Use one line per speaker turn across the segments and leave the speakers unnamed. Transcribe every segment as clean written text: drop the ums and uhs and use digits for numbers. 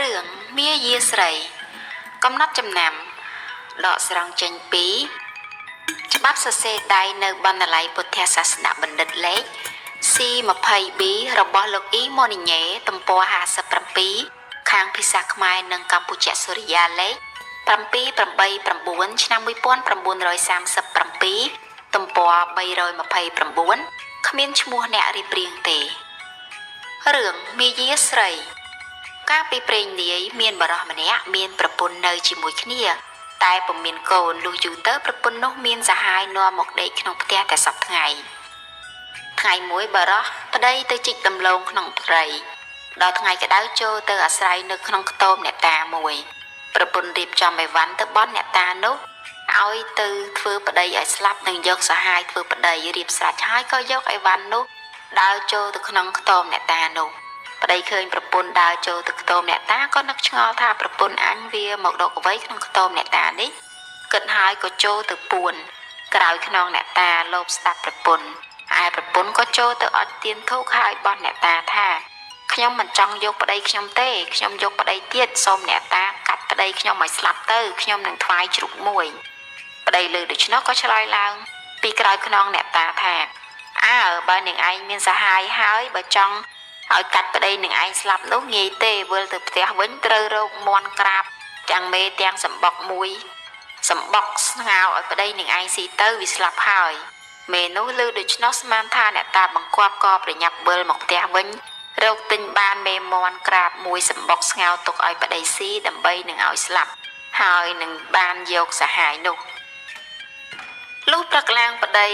រឿងមាយាស្រី កំណត់ចំណាំ ដកស្រង់ចេញពី ច្បាប់សរសេរដៃនៅបណ្ណាល័យពុទ្ធសាសនបណ្ឌិតលេខ C20B របស់លោកអ៊ីម៉ូនីញ៉េទំព័រ57ខាងភាសាខ្មែរនិងកម្ពុជាសូរិយាលេខ789ឆ្នាំ1937ទំព័រ329គ្មានឈ្មោះអ្នករៀបរៀងទេរឿងមាយាស្រី កាលពីព្រេងនាយមានបរិសម្នាក់មានប្រពន្ធនៅជាមួយគ្នា តែពុំមានកូនលុះយូរទៅប្រពន្ធនោះមានសហាយនាំមកដេកក្នុងផ្ទះតែសប្តាហ៍ថ្ងៃថ្ងៃមួយបរោះប្តីទៅជីកដំឡូងក្នុងព្រៃដល់ថ្ងៃក្តៅចូលទៅអាស្រ័យនៅក្នុងខ្ទមអ្នកតាមួយប្រពន្ធរៀបចំអីវ៉ាន់ទៅបន់អ្នកតានោះឲ្យទៅធ្វើប្តីឲ្យស្លាប់និងយកសហាយធ្វើប្តីរៀបស្រេចហើយក៏យកអីវ៉ាន់នោះដើរចូលទៅក្នុងខ្ទមអ្នកតានោះ ប្តីឃើញប្រពន្ធដើរចូលទៅខ្ទមអ្នកតាក៏នឹកឆ្ងល់ថាប្រពន្ធអញវាមករកអ្វីក្នុងខ្ទមអ្នកតានេះគិតហើយក៏ចូលទៅពួនក្រោយខ្នងអ្នកតាលបស្ដាប់ប្រពន្ធឯប្រពន្ធក៏ចូលទៅអុជទៀនធូបហើយបោះអ្នកតាថាខ្ញុំមិនចង់យកប្តីខ្ញុំទេខ្ញុំយកប្តីទៀតសូមអ្នកតាកាត់ប្តីខ្ញុំឲ្យស្លាប់ទៅខ្ញុំនឹងថ្វាយជ្រូកមួយប្តីលើដូច្នោះក៏ឆ្លើយឡើងពីក្រោយខ្នងអ្នកតាថាអើបើនាងឯងមានសហាយហើយបើចង់ ឲ្យកាត់ប្តីនឹងឯងស្លាប់នោះងាយទេវិលទៅផ្ទះវិញត្រូវរកមន់ក្រាបទាំងមេទាំងសម្បុកមួយសម្បុកស្ងោឲ្យប្តីនឹងឯងស៊ីទៅវាស្លាប់ហើយមេនោះឮដូច្នោះស្មានថាអ្នកតាបង្គាប់ក៏ប្រញាប់វិលមកផ្ទះវិញរកទិញបានមេមន់ក្រាបមួយសម្បុកស្ងោទុកឲ្យប្តីស៊ីដើម្បីនឹងឲ្យស្លាប់ហើយនឹងបានយកសហាយនោះលុះព្រឹកឡើងប្តី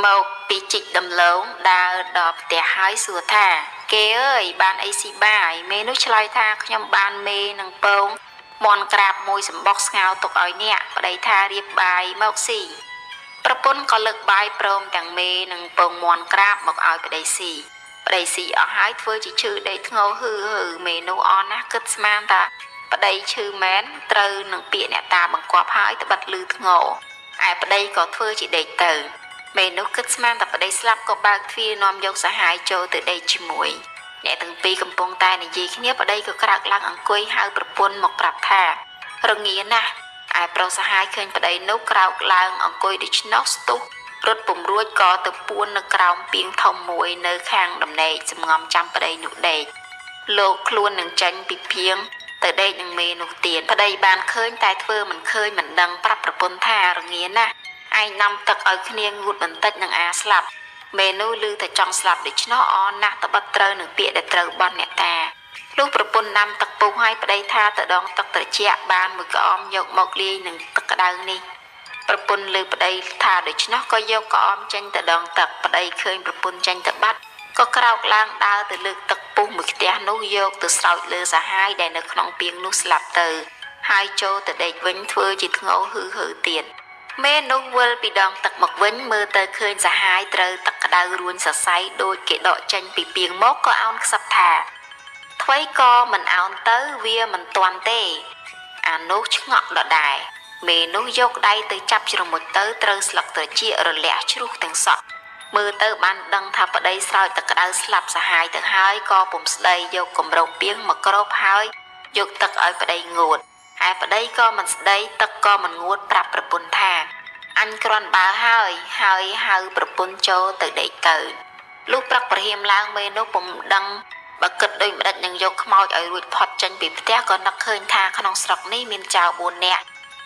មកពីជីកដំឡូងដើរដល់ផ្ទះហើយសួរថាគេអើយបានអីស៊ីបាយមេនោះឆ្លើយថាខ្ញុំបានមេនឹងពងមន់ក្រាបមួយសម្បុកស្ងោទុកឲ្យអ្នកប្តីថារៀបបាយមកស៊ីប្រពន្ធក៏លើកបាយព្រមទាំងមេនឹងពងមន់ក្រាបមកឲ្យប្តីស៊ីប្តីស៊ីអស់ហើយធ្វើជាឈឺដេកធ្ងោហឺហឺមេនោះអន់ណាស់គិតស្មានថាប្តីឈឺមែនត្រូវនឹងពាក្យអ្នកតាបង្គាប់ហើយត្បិតលឺធ្ងោឯប្តីក៏ធ្វើជាដេកទៅមេនោះគិតស្មានតែប្តីស្លាប់ក៏បើកទ្វារនាំយកសហាយចូលទៅដេកជាមួយអ្នកទាំងពីរកំពុងតែនិយាយគ្នាប្តីក៏ក្រោកឡើងអង្គុយហៅប្រពន្ធមកប្រាប់ថារងាណាស់ឯប្រុសសហាយឃើញប្តីនោះក្រោកឡើងអង្គុយដូច្នោះស្ទុះរត់ពំរួចក៏ទៅពួននៅក្រោមពីងធំមួយនៅខាងដំណេកសំងំចាំប្តីនោះដេកលោកខ្លួននឹងចេញពីភៀងទៅដេកនឹងមេនោះទៀតប្តីបានឃើញតែធ្វើមិនឃើញមិនដឹងប្រាប់ប្រពន្ធថារងាណាស់ឯងនាំទឹកឲ្យគ្នាងូតបន្តិចនឹងអាស្លាប់មេនោះឮតែចង់ស្លាប់ដូច្នោះអន់ណាស់ត្បិតត្រូវនឹងពាក្យដែលត្រូវបន់អ្នកតាលុះប្រពន្ធនាំទឹកពុះឲ្យប្តីថាទៅដងទឹកត្រជាក់បានមួយក្អមយកមកលាយនឹងទឹកក្តៅនេះប្រពន្ធឮប្តីថាដូច្នោះក៏យកក្អមចេញទៅដងទឹកប្តីឃើញប្រពន្ធចេញទៅបាត់ក៏ក្រោកឡើងដើរទៅលើកទឹកពុះមួយខ្ទះនោះយកទៅស្រោចលើសហាយដែលនៅក្នុងពីងនោះស្លាប់ទៅហើយចូលទៅដេកវិញធ្វើជាធ្ងោហឺហឺទៀតមេនោះវិលពីដងទឹកមកវិញមើលទៅឃើញសហាយត្រូវទឹកក្តៅរួញសរសៃដូចគេដកចេញពីពីងមកក៏អោនខ្សឹបថាថ្វីក៏មិនអោនទៅវាមិនទាន់ទេអានោះឆ្ងក់ដដែលមេនោះយកដៃទៅចាប់ជ្រមុជទៅត្រូវស្លឹកត្រចៀករលាក់ជ្រុះទាំងសក់មើលទៅបានដឹងថាប្តីស្រោចទឹកក្តៅស្លាប់សហាយទៅហើយក៏ពុំស្ដីយកគម្របពីងមកគ្របហើយយកទឹកឲ្យប្តីងូតឯប្តីក៏មិនស្ដីទឹកក៏មិនងួតប្រាប់ប្រពន្ធថាអញគ្រាន់បើហើយហើយហៅប្រពន្ធចូលទៅដេកទៅលុះព្រឹកប្រហៀមឡើងមេនោះពុំដឹងបើគិតដូចម្ដេចនឹងយកខ្មោចឲ្យរួចផុតចេញពីផ្ទះក៏នឹកឃើញថាក្នុងស្រុកនេះមានចៅ4នាក់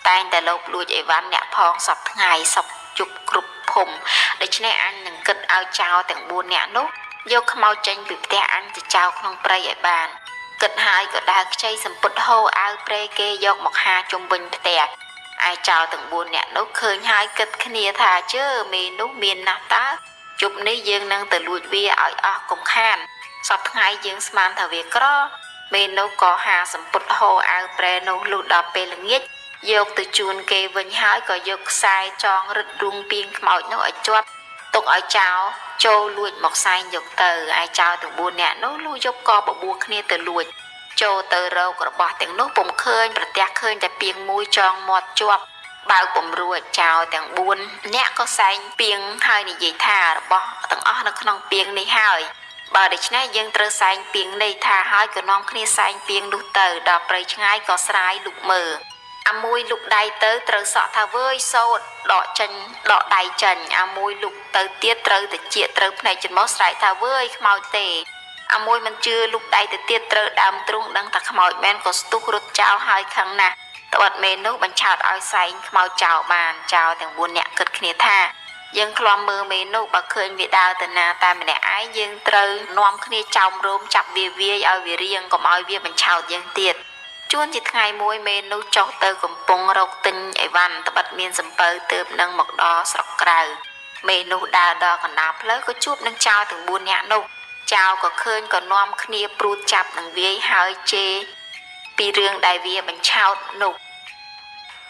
តែងតែលបលួចអីវ៉ាន់អ្នកផងសពថ្ងៃសពជប់គ្រប់ភូមិដូច្នេះអញនឹងគិតឲ្យចៅទាំង4នាក់នោះយកខ្មោចចេញពីផ្ទះអញទៅចោលក្នុងព្រៃឲ្យបានគិតហើយក៏ដើរខ្ចីសម្ពុតហូរអាវព្រែគេយកមកហាជុំវិញផ្ទះឯចៅទាំង4នាក់នោះឃើញហើយគិតគ្នាថាជើមេនោះមានណាស់តើជប់នេះយើងនឹងទៅលួចវាឲ្យអស់កុំខានសពថ្ងៃយើងស្មានថាវាក្រមេនោះក៏ហាសម្ពុតហូរអាវព្រែនោះលុះដល់ពេលល្ងាចយកទៅជូនគេវិញហើយក៏យកខ្សែចងរឹតរូងពីងខ្មោចនោះឲ្យជាប់ទុកឲ្យចោលចូលលួចមកសែងយកទៅឯចោលទាំង4នាក់នោះលួចយកក៏បបួលគ្នាទៅលួចចូលទៅរករបស់ទាំងនោះពុំឃើញប្រទះឃើញតែពីងមួយចងមាត់ជាប់បើកពំរួចចោលទាំង4នាក់ក៏សែងពីងហើយនិយាយថារបស់ទាំងអស់នៅក្នុងពីងនេះហើយ បើដូច្នេះយើងត្រូវសែងពីងនេះថាហើយក៏នាំគ្នាសែងពីងនោះទៅដល់ព្រៃឆ្ងាយក៏ស្រាយលុកមើលអាមួយលុកដៃទៅត្រូវសក់ថាវើយសោតដកចេញដកដៃចេញអាមួយលុកទៅទៀតត្រូវតិចត្រូវភ្នែកច្រមុះស្រែកថាវើយខ្មោចទេអាមួយមិនជឿលុកដៃទៅទៀតត្រូវដើមទ្រូងដឹងថាខ្មោចមែនក៏ស្ទុះរត់ចោលហើយខឹងណាស់ត្បិតមេនោះបញ្ឆោតឲ្យសែងខ្មោចចោលបានចោលទាំង4នាក់គិតគ្នាថាយើងឃ្លាំមើលមេនោះបើឃើញវាដើរទៅណាតែម្នាក់ឯងយើងត្រូវនាំគ្នាចោមរោមចាប់វាវាយឲ្យវារៀងកុំឲ្យវាបញ្ឆោតយើងទៀតជួនជាថ្ងៃមួយមេនោះចុះទៅកំពង់រកទិញអីវ៉ាន់ត្បិតមានសំពៅទើបនឹងមកដល់ស្រុកក្រៅមេនោះដើរដល់កណ្ដាលផ្លូវក៏ជួបនឹងចោរទាំង4នាក់នោះចោរក៏ឃើញក៏នាំគ្នាព្រួតចាប់នឹងវាយហើយជេរពីរឿងដែលវាបញ្ឆោតនោះ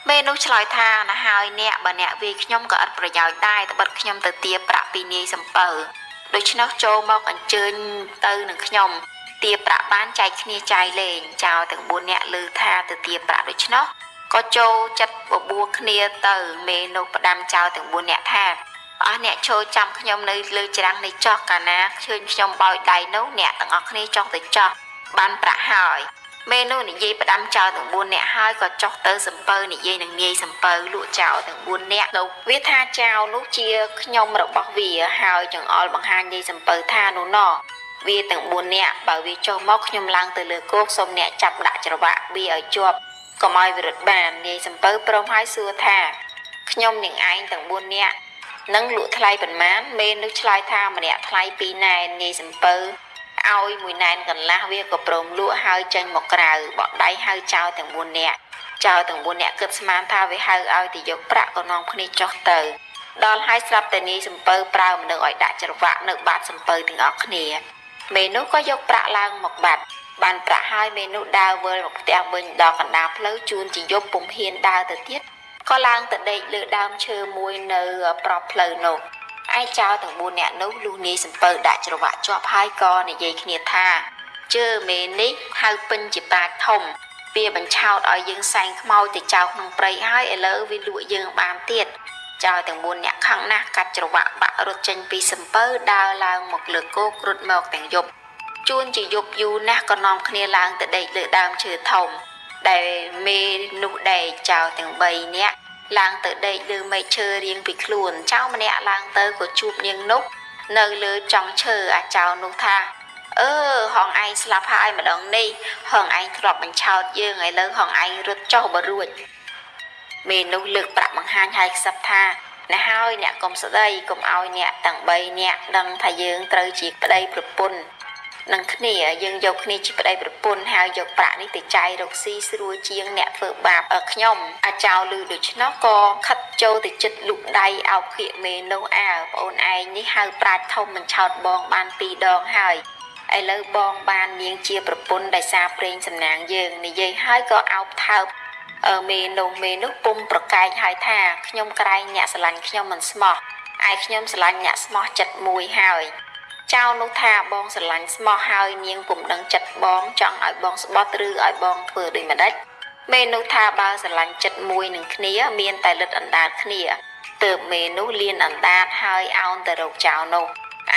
មេនោះឆ្លើយថាណាហើយអ្នកបើអ្នកវាយខ្ញុំក៏ឥតប្រយោជន៍ដែរត្បិតខ្ញុំទៅទារប្រាក់ពីនាយសំពៅដូច្នោះចូលមកអញ្ជើញទៅនឹងខ្ញុំទារប្រាក់បានចែកគ្នាចាយលេងចោលទាំង4នាក់ឮថាទៅទារប្រាក់ដូច្នោះក៏ចូលចិត្តបបួលគ្នាទៅមេនោះផ្ដាំចោលទាំង4នាក់ថាអស់អ្នកចូលចាំខ្ញុំនៅលើច្រាំងនៃចោះកាលណាឃើញខ្ញុំបោយដៃនោះអ្នកទាំងអស់គ្នាចុះទៅចោះបានប្រាក់ហើយមេនោះនិយាយផ្ដាំចោលទាំង4នាក់ហើយក៏ចុះទៅសំពៅនិយាយនឹងនាយសំពៅលក់ចោលទាំង4នាក់នោះវាថាចោលនោះជាខ្ញុំរបស់វាហើយចង្អុលបង្ហាញនាយសំពៅថានោះណោះវាទាំង4នាក់បើវាចុះមកខ្ញុំឡើងទៅលើគោកសូមអ្នកចាប់ដាក់ច្រវាក់វាឲ្យជាប់កុំឲ្យវារត់បាននាយសំពៅព្រមហើយសួរថាខ្ញុំនឹងឯងទាំង4នាក់នឹងលក់ថ្លៃប៉ុន្មានមេនោះឆ្លើយថាម្នាក់ថ្លៃ2ណែននាយសំពៅឲ្យ1ណែនកន្លះវាក៏ព្រមលក់ហើយចេញមកក្រៅបក់ដៃហៅចោលទាំង4នាក់ចោលទាំង4នាក់គិតស្មានថាវាហៅឲ្យទៅយកប្រាក់ក៏នាំគ្នាចុះទៅដល់ហើយស្រាប់តែនាយសំពៅប្រើមនុស្សឲ្យដាក់ច្រវាក់នៅបាតសំពៅទាំងអស់គ្នាមេនោះក៏យកប្រាក់ឡើងមកបាត់បានប្រាក់ហើយមេនោះដើរវិលមកផ្ទះវិញដល់កណ្ដាលផ្លូវជួនជាយប់ពុំហ៊ានដើរទៅទៀតក៏ឡើងទៅដេកលើដើមឈើមួយនៅប្របផ្លូវនោះឯចោលទាំង4នាក់នោះលុះនាយសំពៅដាក់ច្រវាក់ជាប់ហើយក៏និយាយគ្នាថាជើមេនេះហៅពេញជាប្រាជ្ញធំវាបញ្ឆោតឲ្យយើងសែងខ្មោចទៅចោលក្នុងព្រៃហើយឥឡូវវាលក់យើងបានទៀតចោលទាំង4នាក់ខឹងណាស់កាត់ច្រវាក់បាក់រត់ចេញពីសំពៅដើរឡើងមកលើគោករត់មកទាំងយប់ជួនជាយប់យូរណាស់ក៏នាំគ្នាឡើងទៅដេកលើដើមឈើធំដែលមេនោះដេកចោលទាំង3នាក់ឡើងទៅដេកលើមែកឈើរៀងពីខ្លួនចៅម្នាក់ឡើងទៅក៏ជួបនាងនោះនៅលើចុងឈើអាចោនោះថាអឺហងឯងស្លាប់ហើយម្ដងនេះហងឯងធ្លាប់បញ្ឆោតយើងឥឡូវហងឯងរត់ចុះបើរួចមេនោះលើកប្រាក់បង្ហាញឲ្យខ្សឹបថាណែហើយអ្នកកុំស្ដីកុំឲ្យអ្នកទាំង3នាក់ដឹងថាយើងត្រូវជាប្តីប្រពន្ធនឹងគ្នាយើងយកគ្នាជាប្តីប្រពន្ធហើយយកប្រាក់នេះទៅចាយរកស៊ីស្រួលជាងអ្នកធ្វើបាបខ្ញុំអាចោលឺដូច្នោះក៏ខិតចូលទៅចិត្តលុកដៃអោបខៀកមេនោះអើប្អូនឯងនេះហៅប្រាជ្ញធំមិនឆោតបងបាន2ដងហើយឥឡូវបងបាននាងជាប្រពន្ធដោយសារព្រេងសំណាងយើងនិយាយហើយក៏អោបថើបមេនោះពុំប្រកែកហើយថាខ្ញុំក្រែងអ្នកស្រឡាញ់ខ្ញុំមិនស្មោះឯខ្ញុំស្រឡាញ់អ្នកស្មោះចិត្តមួយហើយចៅនោះថាបងស្រឡាញ់ស្មោះហើយនាងពុំដឹងចិត្តបងចង់ឲ្យបងស្បត់ឬឲ្យបងធ្វើដូចម្ដេចមេនោះថាបើស្រឡាញ់ចិត្តមួយនឹងគ្នាមានតែលិតអណ្ដាតគ្នាទើបមេនោះលៀនអណ្ដាតហើយអោនទៅរកចៅនោះ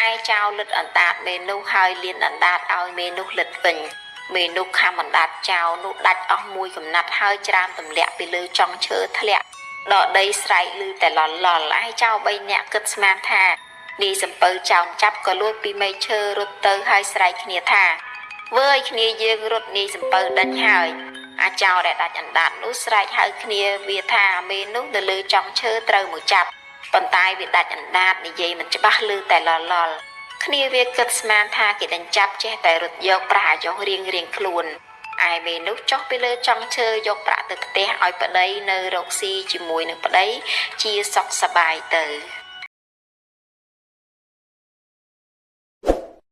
ឯចៅលិតអណ្ដាតមេនោះហើយលៀនអណ្ដាតឲ្យមេនោះលិតវិញមេនោះខំអណ្ដាតចៅនោះដាច់អស់មួយកំណាត់ហើយច្រាមទម្លាក់ពីលើចុងឈើធ្លាក់ដល់ដីស្រែកឮតែឡល់ឡល់ឯចៅ3នាក់គិតស្មានថានាយសំពៅចោមចាប់ក៏លួចពីមែកឈើរត់ទៅហើយស្រែកគ្នាថាវើយគ្នាយើងរត់នាយសំពៅដេញហើយអាចោដែលដាច់អណ្ដាតនោះស្រែកហៅគ្នាវាថាមេនោះនៅលើចុងឈើត្រូវមកចាប់ប៉ុន្តែវាដាច់អណ្ដាតនិយាយមិនច្បាស់ឮតែឡល់ឡល់គ្នាវាគិតស្មានថាគេដេញចាប់ចេះតែរត់យកប្រាក់អាយុរៀងរៀងខ្លួនឯមេនោះចុះពីលើចុងឈើយកប្រាក់ទៅផ្ទះឲ្យប្តីនៅរកស៊ីជាមួយនឹងប្តីជាសុខសប្បាយទៅ។